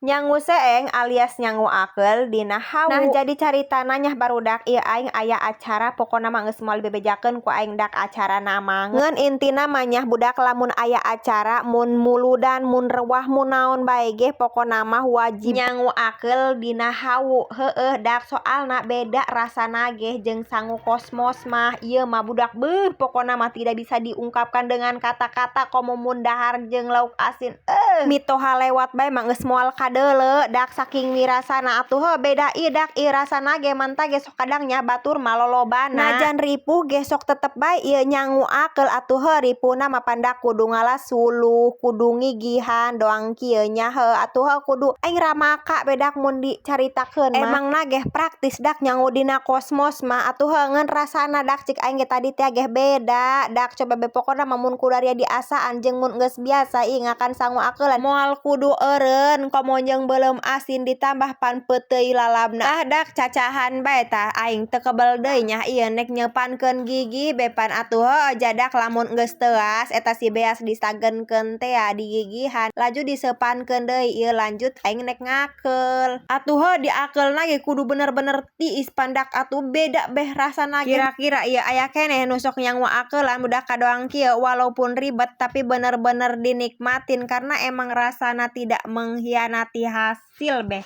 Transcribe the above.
Nyangu seeng alias nyangu akeul dina hawu. Nah, jadi caritana nya, barudak, ieu aing aya acara, pokona mah geus moal dibebejakeun ku aing dak acarana mah. Ngeun intina mah nya, budak, lamun aya acara, mun muludan, mun rewah, mun naon bae ge, pokona mah wajib nyangu akeul dina hawu. Heueuh dak, soalna beda rasana ge jeung sangu kosmos mah. Ieu mah, budak, beuh, pokona mah tidak bisa diungkapkan dengan kata-kata, komo mun dahar jeung lauk asin. Mitoha lewat bae mah geus moal kadeuleu dak, saking mirasana atuh. Heuh, beda ieu dak, ieu rasana ge mantah ge sok kadang nya batur mah lolobana. Najan ripuh ge sok tetep bae ieu nyangu akeul atuh. Heuh, ripuhna mah pandak kudu ngalas suluh, kudu ngigihan doang kieu nya. Heuh atuh, heuh, kudu aing ramaka bedak mun dicaritakeun mah. Emangna geh praktis dak nyangu dina kosmos mah atuh. Heuh, ngeun rasana dak, cik aing ge tadi teh geh beda dak. Coba be, pokona mah mun kudaria diasaan jeung mun geus biasa ieu ngakan sangu akeulan, moal kudu eureun, komo jeung beuleum asin ditambah pan peuteuy lalabna. Ah dak, cacahan bae tah, aing teu kebel deui nya ieu nek nyeupankeun gigi be pan atuh. Heuh, jadak lamun geus teuas eta si beas disagenkeun tea di gigihan, laju diseupankeun deui. Ieu lanjut aing nek ngakeul atuh. Heuh, diakeulna ge kudu bener-bener tiis pandak atuh, beda beh rasana ge. Kira-kira ieu aya keneh nu sok nyangu akeulan, budak, kadoang kieu, walaupun ribet tapi bener-bener dinikmatin karena emang rasana tidak mengkhianati hasil beh.